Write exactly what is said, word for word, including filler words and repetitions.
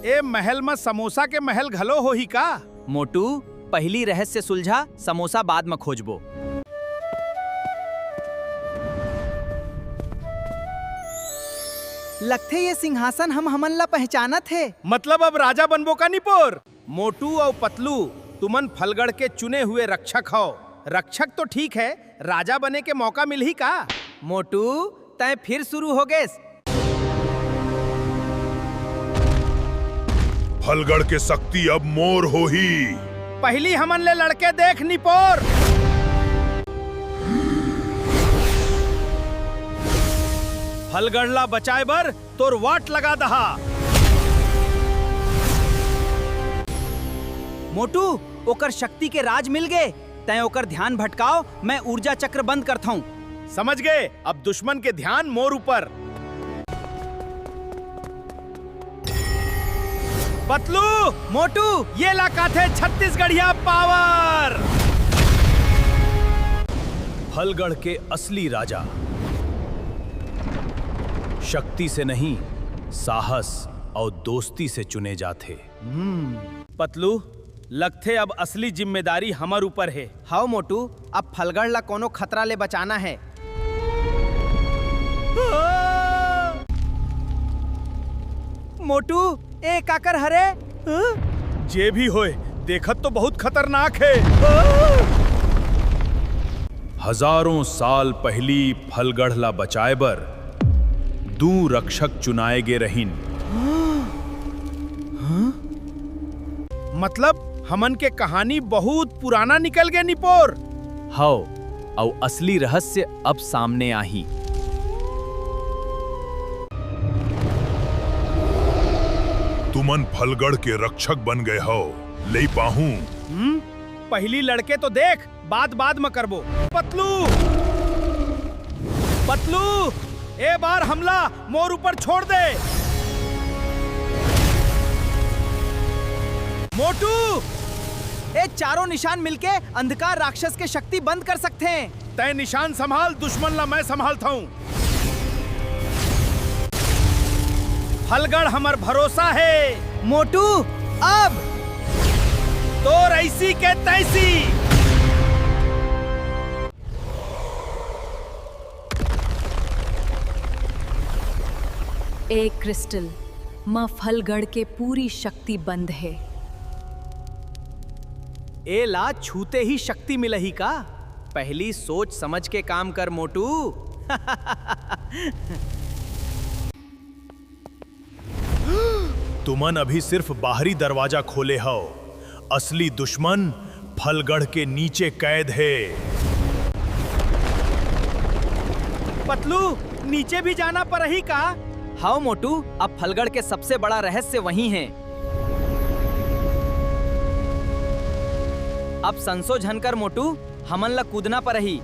ए महल म समोसा के महल घलो होही का? मोटू, पहिली रहस्य सुलझा, समोसा बाद म खोजबो। लगथे ये सिंहासन हम हमन ला पहचानत हे। मतलब अब राजा बनबो का निपोर? मोटू अउ पतलू, तुमन फलगढ़ के चुने हुए रक्षक हव। रक्षक तो ठीक है, राजा बने के मौका मिलही का? मोटू, तैं फिर शुरू हो गेस। फलगढ़ के शक्ति अब मोर होही। पहिली हमन ले लड़के देख निपोर। फलगढ़ ला बचाए बर तोर वाट लगा दहा। मोटू, ओकर शक्ति के राज मिल गे। तैं ओकर ध्यान भटकाव, मैं ऊर्जा चक्र बंद करथौं। समझ गे, अब दुश्मन के ध्यान मोर ऊपर। पतलू, मोटू, ये ला काथे छत्तीसगढ़िया पावर। फलगढ़ के असली राजा शक्ति से नहीं, साहस अउ दोस्ती से चुने जाथे। पतलू, लगथे अब असली जिम्मेदारी हमर ऊपर हे। हव मोटू, अब फलगढ़ ला कोनो खतरा ले बचाना हे। मोटू, ए काकर हरे? जे भी होय, देखत तो बहुत खतरनाक हे। हजारों साल पहिली फलगढ़ ला बचाए बर दू रक्षक चुनाए गे रहिन। मतलब, हमन के कहानी बहुत पुराना निकल गे निपोर। हव, अउ असली रहस्य अब सामने आही। तुमन फलगढ़ के रक्षक बन गए हव, लई पाहूं। हम्म, पहिली लड़के तो देख, बात बाद म करबो। पतलू, पतलू, ए बार हमला मोर ऊपर छोड़ दे। मोटू, ए चारों निशान मिलके अंधकार राक्षस के शक्ति बंद कर सकथे। तैं निशान संभाल, दुश्मन ला मैं संभालथौं। फलगढ़ हमर भरोसा हे। मोटू, अब तोर ऐसी के तैसी। ए क्रिस्टल म फलगढ़ के पूरी शक्ति बंद हे। ए ला छूते ही शक्ति मिलही का? पहली सोच समझ के काम कर मोटू। तुमन अभी सिर्फ बाहरी दरवाजा खोले हव, असली दुश्मन फलगढ़ के नीचे कैद हे। पतलू, नीचे भी जाना परही का? हव मोटू, अब फलगढ़ के सबसे बड़ा रहस्य वही हे। अब संसो झन कर मोटू, हमन ला कूदना परही।